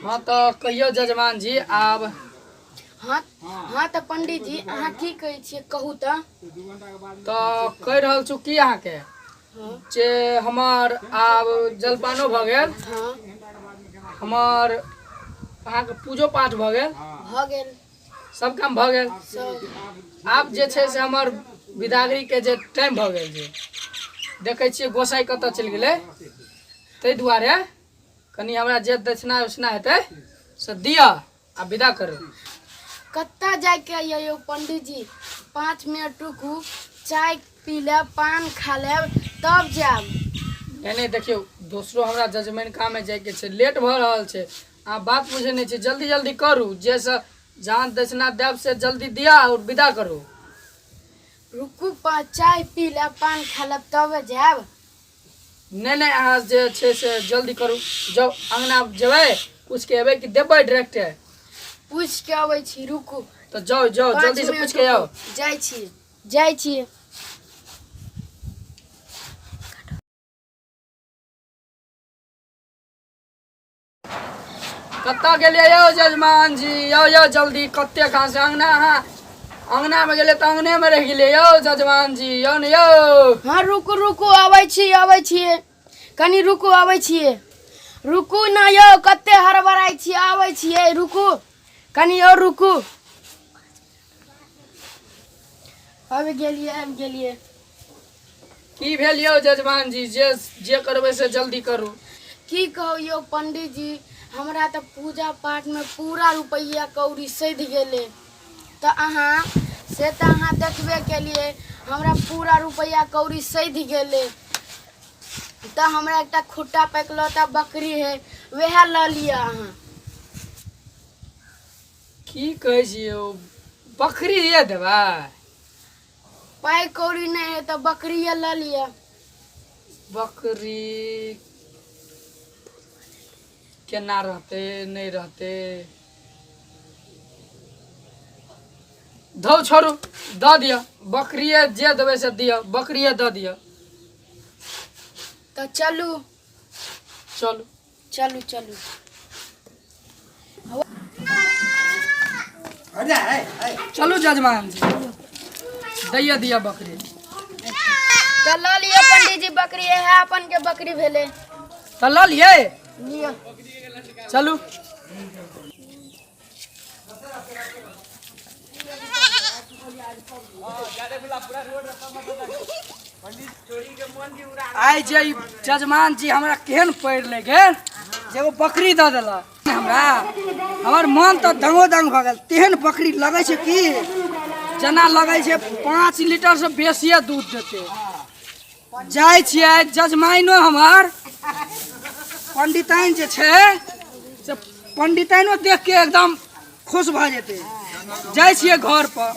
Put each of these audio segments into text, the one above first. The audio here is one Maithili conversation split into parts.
हँ तऽ कहियौ जजमान जी आब। हँ हँ, तऽ पंडीजी अहाँ की कहै छियै, कहू तऽ। तऽ कहि रहल छी की अहाँके जे हमर आब जलपानो भऽ गेल। हँ। हमर अहाँके पूजो पाठ भऽ गेल। भऽ गेल। सब काम भऽ गेल। सब। आब जे छै से हमर विदागरीके जे टाइम भऽ गेल, जे देखै छियै गोसाइ कतऽ चलि गेलै, ताहि दुआरे कनि हमरा जे दक्षिणा उक्षिणा हेतै से दिअ आ विदा करू। कतऽ जाइके यऽ यौ पंडीजी? 5 मिनट रुकू, चाय पी लेब, पान खा लेब, तब जायब। नहि नहि, देखियौ दोसरो हमरा जजमैनकामे जाइके छै, लेट भऽ रहल छै। अहाँ बात बुझै नहि छी, जल्दी जल्दी करू, जाहिसँ जहाँ दक्षिणा देब से जल्दी दिअ आओर विदा करू। रुकू, चाय पी लेब, पान खा लेब, तब जायब। नहि नहि, अहाँ जे छै से जल्दी करू। जाउ अङ्गना जेबै, पूछिके एबै कि देबै डायरेक्टे? पूछि के अबै छी, रुकू। तऽ जाउ जाउ। 5 जल्दीसँ मिनट पूछिके आउ। रुकू। जाइ छी, जाइ छी। कतऽ गेलियै यौ जजमान जी? यौ यौ, जल्दी, कते कहाँ से अङ्गना, अहाँ अङ्गनामे गेलियै तऽ अङ्गनेमे रहि गेलियै यौ जजमान जी, यौ ने यौ। हँ, रुकू रुकू, अबै छी, अबै छियै, कनि रुकू, अबै छियै, रुकू ने यौ, कते हड़बड़ाइ छियै? अबै छियै, रुकू कनि और, रुकू। आबि गेलियै, आबि गेलियै। की भेल यौ जजमान जी? जे जे करबै से जल्दी करू। की कहू यौ पंडीजी, हमरा तऽ पूजा पाठमे पूरा रुपैआ कौड़ी सधि गेलै। तऽ अहाँ से तऽ अहाँ देखबे केलियै, हमरा पूरा रुपैआ कौड़ी सधि गेलै। तऽ हमरा एकटा खुट्टा पर एकलौता बकरी है, वएह लऽ लिअ अहाँ। की कहै छी यौ, बकरी ये देबै? पाइ कौड़ी नहि है तऽ बकरिए लऽ लिअ। बकरी केना रहतै, नहि रहतै, धौ छोड़ू, दऽ दिअ बकरिए, जे देबै से दिअ, बकरिए दऽ दिअ। तऽ चलू। चलू। चलू चलू। चलू जजमान जी, दैया दिअ बकरी। तऽ लऽ लिअ पंडीजी बकरी, इएह अपन के बकरी भेलै। तऽ लऽ लियै। लिअ। चलू। आइ जे ई जजमान जी हमरा केहन पढ़ि ले गेल जे ओ बकरी दऽ देलक हमरा, हमर मन तऽ दंगो दंग भऽ गेल। तेहन बकरी लगै छै कि जेना लगै छै 5 लीटरसँ बेसिए दूध देतै। जाइ छियै जजमाइनो हमर पंडिताइन जे छै से पंडिताइनो देख के एकदम खुश भऽ जेतै। जाइ छियै घर पर,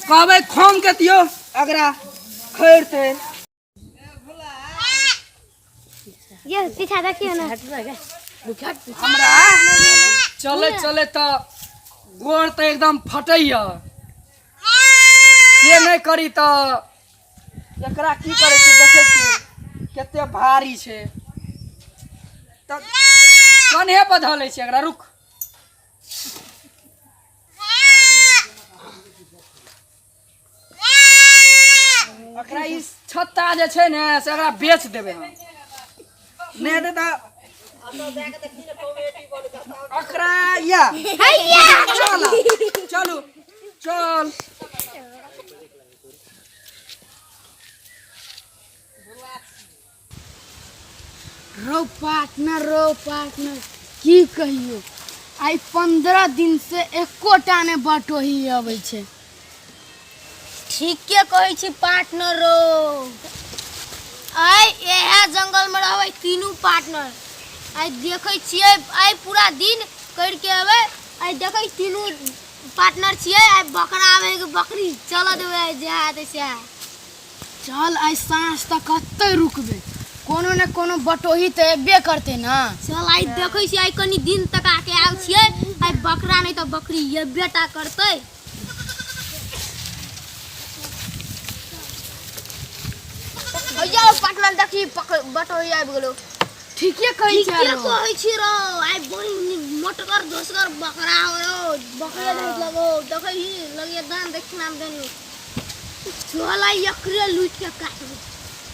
कहबै खोम के दियौ अगरा खैर तैर। ये पीछा देखियो ना। हमरा चले चले तऽ गोड़ तऽ एकदम फटैया, से नहि करी तऽ एकरा की करै छै, देखै छियै कते भारी छै तऽ कन्हे पर धऽ लै छियै एकरा। रुक, एकरा ई छत्ता जे छै ने से एकरा बेच देबै हम, नहि हेतै तऽ एकरा या चल चलू चल। रौ पार्टनर, रौ पार्टनर, की कहियो, आइ 15 दिन से एकोटा ने बटोही अबै छै। ठीके कहै छी पार्टनर रौ, आइ इएह जंगलमे रहबै तीनू पार्टनर। आइ देखै छियै, आइ पूरा दिन करिके एबै। आइ देखै तीनू पार्टनर छियै, आइ बकरा आबै कि बकरी, चलऽ देबै, आइ जे हेतै सएह। चल, आइ साँझ तक कतऽ रुकबै, कोनो ने कोनो बटोही तऽ एबे करतै ने। चल, आइ देखै छियै, आइ कनि दिन तक आके आयल छियै, आइ बकरा नहि तऽ बकरी एबे टा करतै। भैया पार्टनर, देखी बटोही आबि गेलो। ठीके कहै छै ठीके कहै छी रौ। आइ बड़ी मोटगर दोसगर बकरा हो रौ, बकरे नहीं लगो देखै ही लगिए दान दक्षिणा में देनी। चल आइ एकरे लूट के काटबै।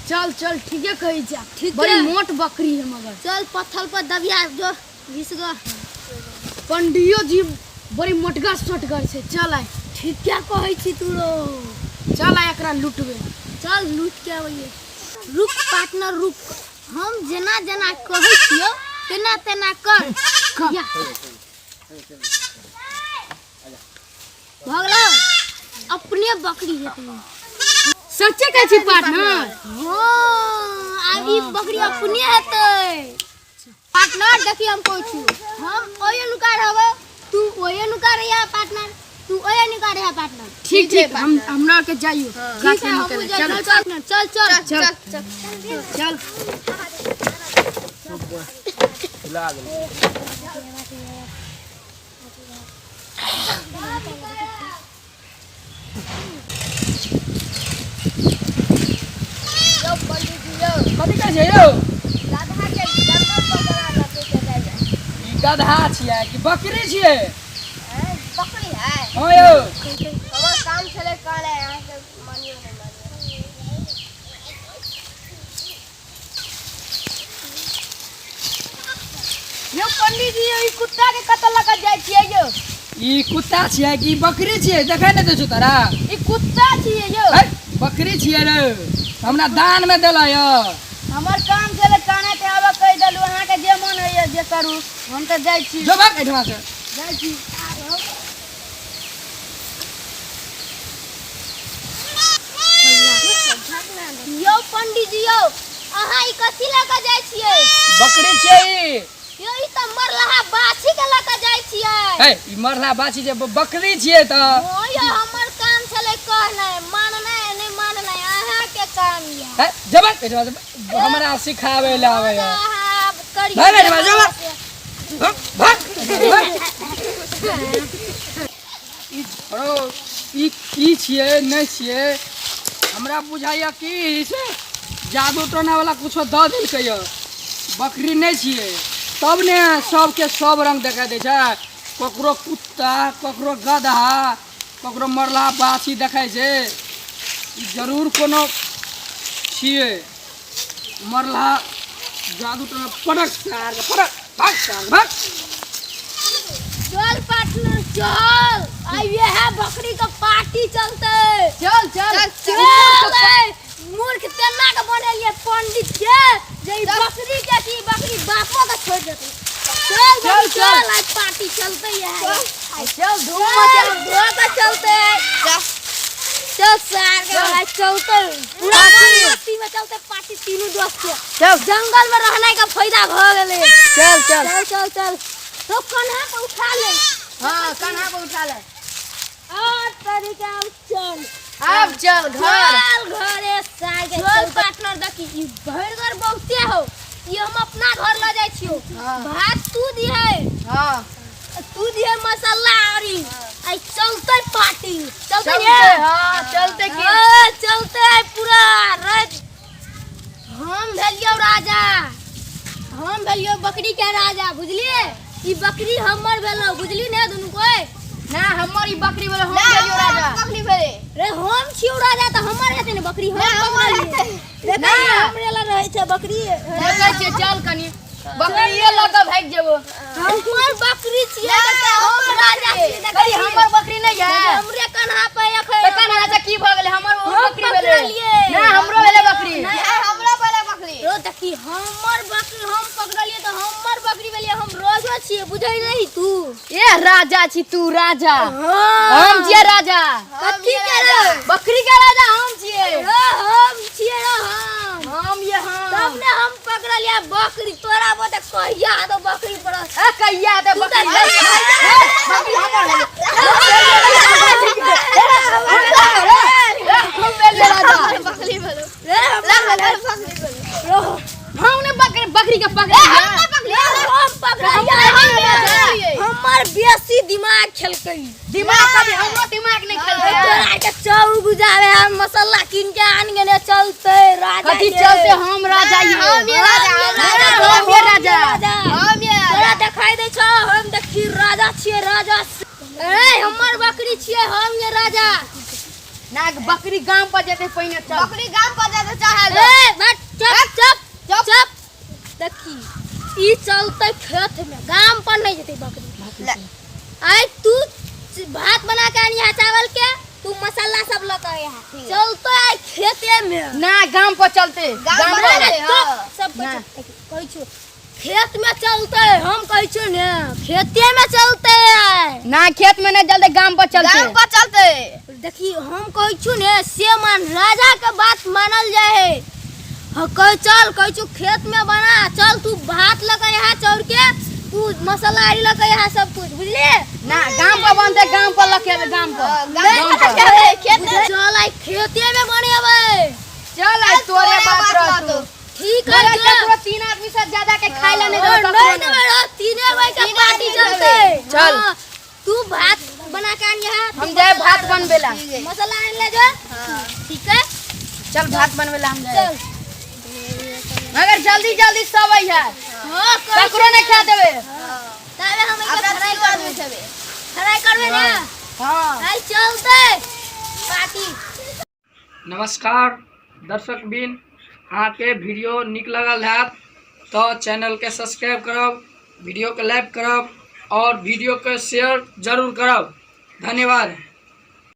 चल चल, ठीके कहै छै। ठीके। बड़ी मोट बकरी है मगर। चल पत्थर पर दबिया जो घिस गो। पंडियो जी बड़ी मोटगर सोटगर छै। चल आइ। ठीके कहै छी तू रौ। चल आइ एकरा लूटबै। चल लूट के अबैये। रुक पार्टनर रुक, हम जेना जेना कहै छियौ तेना तेना कर। या। भऽ गेलौ, अपने बकरी हेतै। सच्चे कहै छी पार्टनर? हाँ, आब ई बकरी अपने हेतै। पार्टनर देखी, हम कहै छी, हम ओहि अनुसार रहबै, तू ओहि अनुसार रहिया पार्टनर, तू ओहि अनुसार रहिया पार्टनर। ठीक ठीक, हम हमरा के जाइयो गाछ ठीक है, में हमहूँ निकले। जाइ। चल चल पार्टनर, चल चल चल चल। यौ पंडित जी यौ। कथी कहै छै यौ? गधा के जंगल पर गड़ा लगे के जाइ जाइ। ई गधा छियै कि बकरी छियै? बकरी है। हाँ यौ। हमर काम छलै कहले, अहाँके मानियो नहि मानियो। यौ पंडित जी, ई कुत्ता के कतऽ लऽ कऽ जाइ छियै यौ? ई कुत्ता छियै कि बकरी छियै? देखै नहि दै छौ तोरा? ई कुत्ता छियै यौ। है, बकरी छियै रे, हमरा दान में देला यौ। हमर काम छलै काने के आबऽ कहि देलू, अहाँके जे मन होइए जे करू, हम तऽ जाइ छी। जो भाग एहिठमा से। जाइ छी। यौ पंडित जी यौ, अहाँ ई कथी लऽ कऽ जाइ छियै? बकरी छियै ई। यौ, ई तऽ मरलहा बाछी के लऽ कऽ जाइ छियै। है, ई मरला बाछी छै, बकरी छियै तऽ। हँ यौ, हमर काम छलै कहनाइ, माननाइ नहि माननाइ अहाँके काम यऽ। है, जो भाग एहिठमा से, हमरा सिखाबै लए आबै अहाँ आब करियौ। भाग एहिठमा, जो भाग। भाग, भाग, भाग। ई छोड़ो, ई की छियै नहि छियै, हमरा बुझाइया कि से जादू टोना वाला कुछो दऽ देलकै यऽ। बकरी नहि छियै तब ने सबके सब रंग देखा दै छै, ककरो कुत्ता, ककरो गधा, ककरो मरला बाछी देखै छै। ई जरूर कोनो छियै मरला जादू टोना। पटक सार के, पटक, भाग सार, भाग। चल पार्टनर चल, आइ इएह बकरी के पार्टी चलतै। चल चल। चल ए, मूर्ख तेना के बनेलिए पंडित के जे ई बकरी के की बकरी बापो के छोड़ देतै। चल चल, चल चल। चल, आइ पार्टी चलतै इएह। आइ चल धूम चल मचाउ। धो के चलतै। चल सार के, आइ चलतै पूरा मस्ती में चलतै पार्टी तीनू दोस्त के। चल। जंगल में रहने का फायदा भ गेलै। चल चल। चल चल चल, तो कन्हा पर उठा ले। हाँ, कन्हा पर उठा ले। और तरीका अब चल। आब चल घर। चल घरे सार के। चल पार्टनर, देखी ई भरि घर बहुते हो, ई हम अपना घर ल जाइ छियो। हाँ। भात तू दिहे। हाँ। तू दिहे मसाला और ई आई चलते पार्टी चलते। चलते। ने हाँ, चलते की। हाँ, चलते पूरा रात। हम भेलियौ राजा, हम भेलियौ बकरी के राजा, बुझलिए? ई बकरी हमर भेलौ, बुझली ने दुनू कोई? ना, हमर ई बकरी बोले, हम भेलियौ राजा। बकरी भेले रे, हम छियौ राजा तऽ हमर हेतै ने बकरी। हम पकड़लियै, देखै ना। छियै, हमरे लग रहै छै बकरी। देखै छियै, चल कनी बकरिये लऽ कऽ भागि जेबो। हमर बकरी छियै तऽ हम राजा छियै, देखै कही छियै। हमर बकरी नहि है। हमरे कन्हा पे एखन। तऽ कन्हा से की भऽ गेलै? हमर ओ हम बकरी भेलै। पकड़लियै। ना, हमरो भेलै बकरी। रो देखी, हमर बकरी हम पकड़लियै तऽ हमर बकरी भेलियै, हम राजा छियै, बुझै नहीं तू? ए राजा छी तू राजा? हाँ। हम छियै राजा। कथी के रे? बकरी के राजा हम छियै। रो हम छियै रो हम। हम ये हम। तब ने हम पकड़लियै बकरी, तोरा बोते कहिया तो बकरी पर। ए कहिया दे तू बकरी? तऽ बकरी हमर है। हम भेलियै राजा। रे हमर हम ने बकरी बकरी के पकड़लियै। हम पकड़लियै, हमर बेसी दिमाग खेलकै। दिमाग कभी हमरो दिमाग नहि खेलकै। तोरा के चाउर गुजारे, हम मसाला कीन के आन गेने, चलते राजा कथी के। चलते? हम राजा हियै। हम ये राजा, हम राजा। हम ये ना बकरी गाम पर जेतै पहिने चल। बकरी गाम पर जाते चाहे। ए बट चुप चुप चुप। देखी ई चलते खेत में, गाम पर नहीं जेतै बकरी। ले। आय तू भात बना के आनी यहाँ चावल के, तू मसाला सब लऽ के यहाँ चलते आय खेते में। ना गाम पर चलते। गाम पर ना, ना, चलते, चुप, हाँ। सब कुछ ना। कहै छौ खेत में चलते, हम कहै छौ ने खेते में चलते आय। ना खेत में नहीं चलते, गाम पर चलते। गाम पर चलते। देखी हम कहै छौ ने से मान, राजा के बात मानल जाय है। हाँ, कह चल कहै छौ खेत में बना चल, तू भात लऽ के यहाँ चौर के, तू मसाला आरी लऽ के यहाँ सब कुछ, बुझलिए? ना गाम पर बनते, गाम पर लके आबे, गाम पर। गाम पर चलते, खेत में। चल आइ खेते में बनेबै। चल आइ तोरे बात रहतौ। ठीक है, तोरा चल। केकरो 3 आदमी से ज्यादा के खाय ला नहीं और देबै। नहीं देबै रह, तीने भाई के तीन पार्टी आदमी चलते। चल। हाँ, तू भात बना के आन यहाँ, हम जाए भात बनबेला। मसाला आन ले जो, ठीक है? चल भात बनबेला हम जाए। चल। मगर जल्दी जल्दी सब आई है। हाँ, कहै ककरो नहीं खा देबे। ताबे हम एकर अपना फ्राई तीनों आदमी करबै। खेबै। फ्राई करबै ने? हाँ। आइ चलते पार्टी। नमस्कार दर्शक बिन, अहाँके वीडियो नीक लगल हैत तऽ चैनलके सब्सक्राइब करब, वीडियोके लाइक करब और वीडियोके शेयर जरूर करब। धन्यवाद।